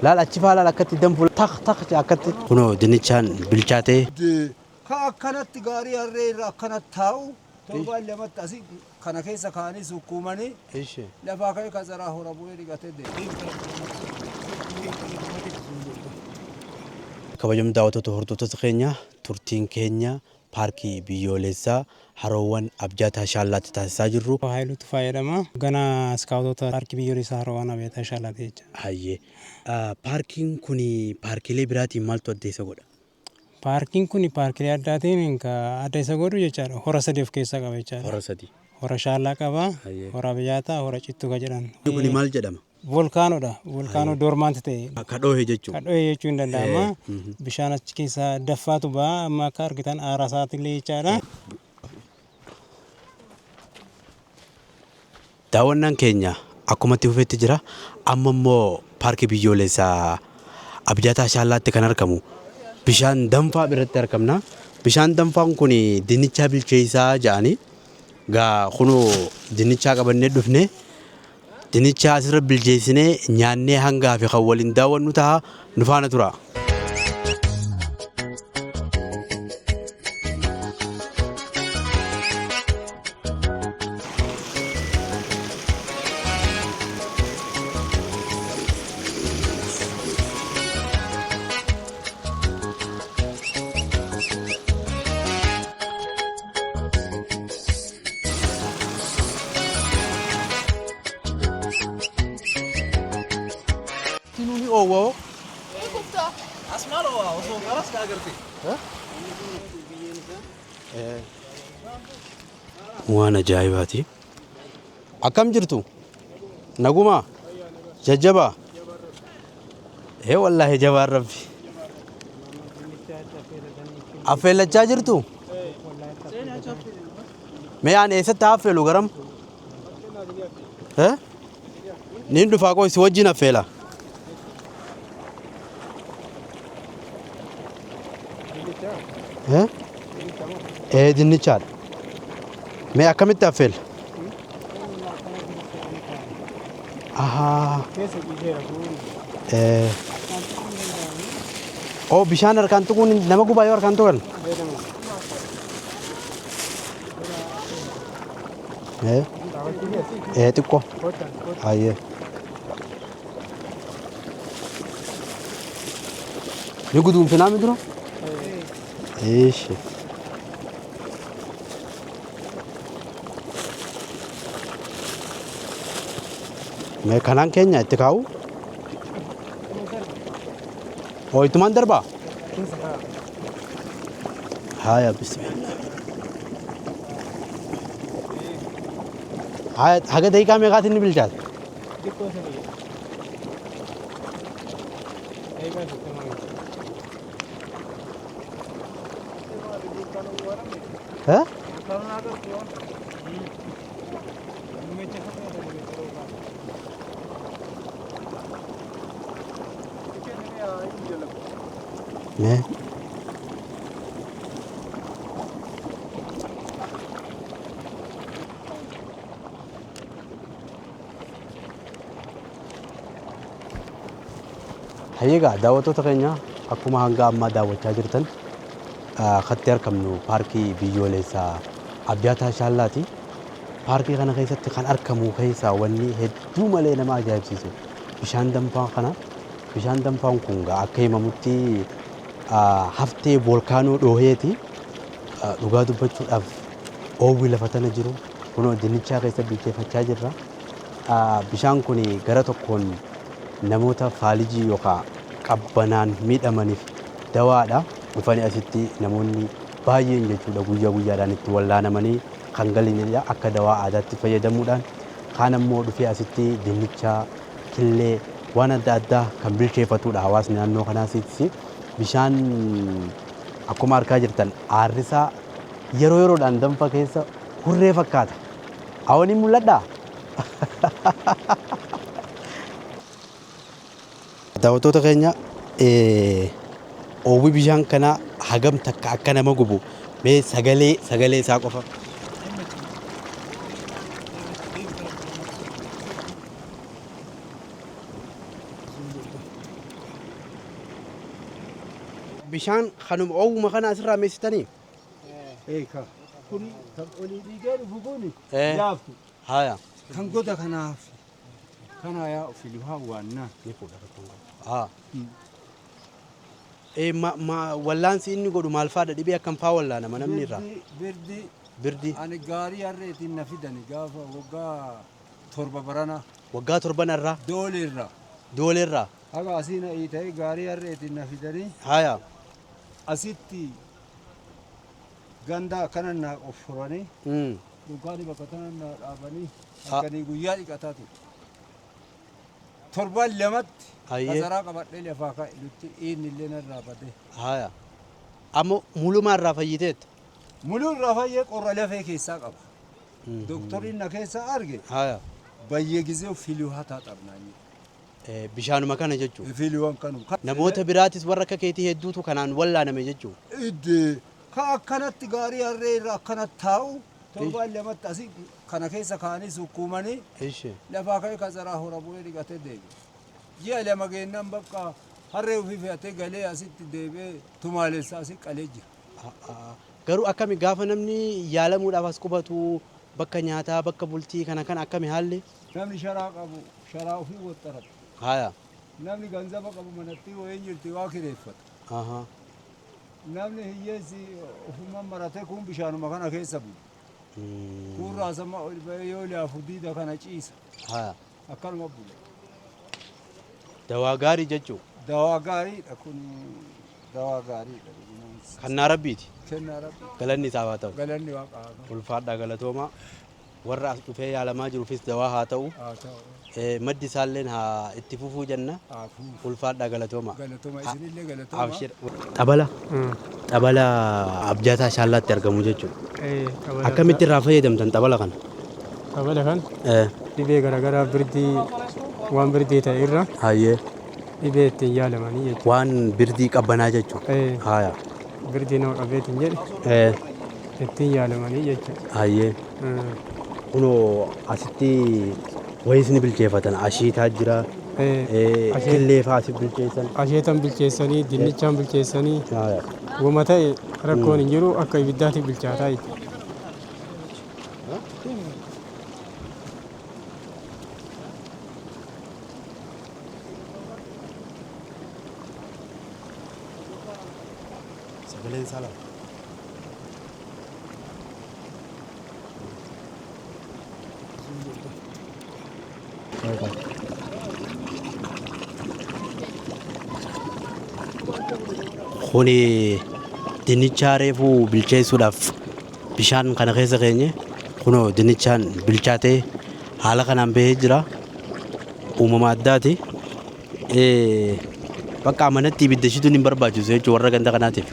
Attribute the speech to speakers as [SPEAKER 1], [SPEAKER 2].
[SPEAKER 1] Laal achi faa laal akkatti danfu tak tak akkatti. Kunoo dinnichaan bilchaatee.
[SPEAKER 2] Ka akkanatti gaarii harree irra akkanatti taa'u torbaan lamatti asii kana keessa kaa'anii sukkuumanii lafaa ka'ee kasaraa hora bu'ee dhiqatee deema.
[SPEAKER 1] Kabajamtoota daawwattoota hordoftoota keenya turtiin keenya paarkii biyyoolessaa haroowwan Abjaataa Shaallaatti taasisaa jirru.
[SPEAKER 3] Haayiluu Tufaa jedhama. Hoogganaa Iskaawutoota Paarkii Biyyoolessaa Haroowwan Abjaataa Shaallaati jecha.
[SPEAKER 1] Hayyee. Paarkiin kun paarkiilee biraatiin maaltu adda isa godha?
[SPEAKER 3] Paarkiin kun paarkiilee addaatiin kan adda isa godhu jechaadha. Hora sadii of keessaa qaba jechaadha.
[SPEAKER 1] Hora sadii.
[SPEAKER 3] Hora Shaallaa qaba,
[SPEAKER 1] Hayyee.
[SPEAKER 3] hora Abjaataa, hora Cittuu kan jedhan.
[SPEAKER 1] Kun maal jedhama?
[SPEAKER 3] Volkaanoodha. Volkaanoo dormaant ta'e.
[SPEAKER 1] Ka dhoohe jechuudha.
[SPEAKER 3] Kan dhohe jechuun hin danda'ama. Bishaan achi keessaa daffaatu ba'a. Amma akka argitan aara isaatillee jechaadha.
[SPEAKER 1] Daawwannaan keenya akkuma itti fufetti jira. Amma immoo paarkii biyyoolessaa Abjaataa Shaallaatti kan argamu bishaan danfaa biratti argamna. Bishaan danfaan kun dinnichaa bilcheessaa jedhanii gaa kunoo dinnichaa qabannee dhufne dinnichaa asirra bilcheessinee nyaannee hangaa fi kan waliin daawwannu ta'a nu faana tura. Ni oowwoo.
[SPEAKER 4] As maal oowwaa osoo qaras ka agarte.
[SPEAKER 1] Waan ajaa'ibaati. Akkam jirtu? Nagumaa? Jajjabaa? Ee wallaahi jabaan rabbi. Affeellachaa jirtu? Mee aan eessatti haa affeelu garam? Eh? Niin dhufaa qoy si wajjin affeela. Eh? Ee dinnichaadha. Mee akkamitti affeela? Ahaa. Eh. Oh bishaan harkaan tuquun nama gubaa yoo harkaan tuqan. Eh. Eh xiqqoo. Hayyee. Ni guduunfinaa mi dura? Eeshi. Mee kanaan keenya itti kaa'u? Oo ittumaan darbaa? Haaya bismillah. Haaya haga daqiiqaa meeqaatiin ni bilchaata? Eh? Mee? Hayyeegaa daawwattoota keenya akkuma hanga ammaa daawwachaa jirtan katti argamnu paarkii biyyoolessaa Abjaataa Shaallaati. Paarkii kana keessatti kan argamu keessaa wanni hedduu malee nama ajaa'ibsiisu bishaan danfaa kana. Bishaan danfaan kun akka himamutti haftee voolkaanoo dhooheeti. Dhugaa dubbachuudhaaf oowwi lafa tana jiru kunoo dinnichaa keessa bilcheeffachaa jirra. Bishaan kun gara tokkoon namoota faalijii yookaan qabbanaan miidhamaniif dawaadha. Dhufanii asitti namoonni baay'een jechuudha guyyaa guyyaadhaan itti wallaanamanii kan galanidha akka dawaa aadaatti fayyadamuudhaan. Kaan ammoo dhufee asitti dinnicha, killee waan adda addaa kan bilcheeffatudha hawaasni naannoo kanaas. Bishaan akkuma argaa jirtan aarrisaa yeroo yeroodhaan danfa keessa hurree fakkaata. Awwaniin mul'adhaa? Daawwattoota keenya oowwi bishaan kanaa hagam takka akka nama gubu mee sagalee sagalee isaa qofa. Bishaan kanuma oowwuma kana asirraa meessitanii?
[SPEAKER 2] Eeka. Kun kan olii dhiigee dhufu kun
[SPEAKER 1] Eh.
[SPEAKER 2] laaftu.
[SPEAKER 1] Haya.
[SPEAKER 2] Kan goda kanaaf kana yaa filuhaa waannaa.
[SPEAKER 1] Ni fuudha rakkoon qabu. Haa. Eh, ma, ma, wallaansi inni godhu maal faadha dhibee akkam faa wallaanama namni irraa?
[SPEAKER 2] Birdi
[SPEAKER 1] Birdi
[SPEAKER 2] ani gaarii harreetiin na fidani gaafa waggaa 7 barana
[SPEAKER 1] waggaa torban irraa
[SPEAKER 2] dooleerra.
[SPEAKER 1] dooleerraa.
[SPEAKER 2] Haga asii na ta'e gaarii harreetiin na fidanii
[SPEAKER 1] Haya.
[SPEAKER 2] asitti ganda akkana naa qofforanii dunkaanii bakka tana naa dhaabanii halkanii guyyaa dhiqataa ture. Torban lamatti kasaraa qabadhee lafaa ka'e lutti inni illee narraa bade.
[SPEAKER 1] Haya. Amma mulumaa irraa fayyiteetta?
[SPEAKER 2] Muluu irraa fayyee qorra lafee keessaa qaba. Doktoriin na keessa arge
[SPEAKER 1] Haya.
[SPEAKER 2] bayyee gizee filiwaa taaxabnaan jedhe.
[SPEAKER 1] Bishaanuma kana jechuudha.
[SPEAKER 2] Filiwaan kanuma.
[SPEAKER 1] Namoota biraatis warra akka keetii hedduutu kanaan wallaaname jechuudha.
[SPEAKER 2] Iddee ka akkanatti gaarii harree irra akkanatti taa'u torbaan lamatti asii kana keessa kaa'anii sukkuumanii lafaa ka'ee kasaraa hora bu'ee dhiqatee deebi'e. Ji'a 2 geennaan bakka harree ofii fe'atee galee asitti deebi'ee tumaalessa asii qalee jira.
[SPEAKER 1] Garuu akkami gaafa namni yaalamuudhaaf as qubatu bakka nyaataa bakka bultii kana kana akkami haalli?
[SPEAKER 2] Namni sharaa qabu sharaa ofii woxxarata.
[SPEAKER 1] Haya.
[SPEAKER 2] Namni ganzaba qabu manatti wayiin jirti waa kireeffata. Namni hiyyeessi ofuma maratee kun bishaanuma kana keessa bulu. Kun raasama ol ba'ee yoo laafu diida kana ciisa.
[SPEAKER 1] Haya.
[SPEAKER 2] Akkanuma bula.
[SPEAKER 1] Dawaa gaarii jechuudha.
[SPEAKER 2] Dawaa gaariidha kun dawaa gaariidha.
[SPEAKER 1] Kennaa Rabbiiti.
[SPEAKER 2] Kennaa Rabbi.
[SPEAKER 1] Galanni isaaf haa ta'u.
[SPEAKER 2] Galanni Waaqa haa ta'u.
[SPEAKER 1] Ulfaadhaa galatoomaa. Warra as dhufee yaalamaa jiruufis dawaa haa ta'u.
[SPEAKER 2] Haa ta'u.
[SPEAKER 1] Maddi isaalleen haa itti fufuu jenna.
[SPEAKER 2] Haa fufu.
[SPEAKER 1] Ulfaadhaa galatoomaa.
[SPEAKER 2] Galatooma isinillee galatooma.
[SPEAKER 1] Abshir. Xabala. Xabala Abjaataa Shaallaatti argamu jechuudha. Akkamitti irraa fayyadamtan xabala kana?
[SPEAKER 3] Xabala kan dhibee garaagaraa birdii waan birdii ta'e irra
[SPEAKER 1] Hayyee.
[SPEAKER 3] dhibee ittiin yaalamanii jechuudha.
[SPEAKER 1] Waan birdii qabbanaa jechuudha. Haya.
[SPEAKER 3] Birdii nama qabeetiin jedhe ittiin yaalamanii jechuudha.
[SPEAKER 1] Hayyee. Kunoo asitti wayis ni bilcheeffatan ashiitaa jira. Killee fa'aa asi bilcheessan.
[SPEAKER 3] Asheetan bilcheessanii, dinnichaan bilcheessanii,
[SPEAKER 1] Haya.
[SPEAKER 3] wama ta'e rakkoon hin jiru akka ibiddaatti bilchaataa jechuudha.
[SPEAKER 1] Sagaleen isaa lama. Kuni dinnichaa reefuu bilcheessuudhaaf bishaan kana keessa keenye kunoo dinnichaan bilchaatee haala kanaan bahee jira. Uumama addaati. Bakka manatti ibidda shituun hin barbaachisu jechuudha warra ganda kanaatiif.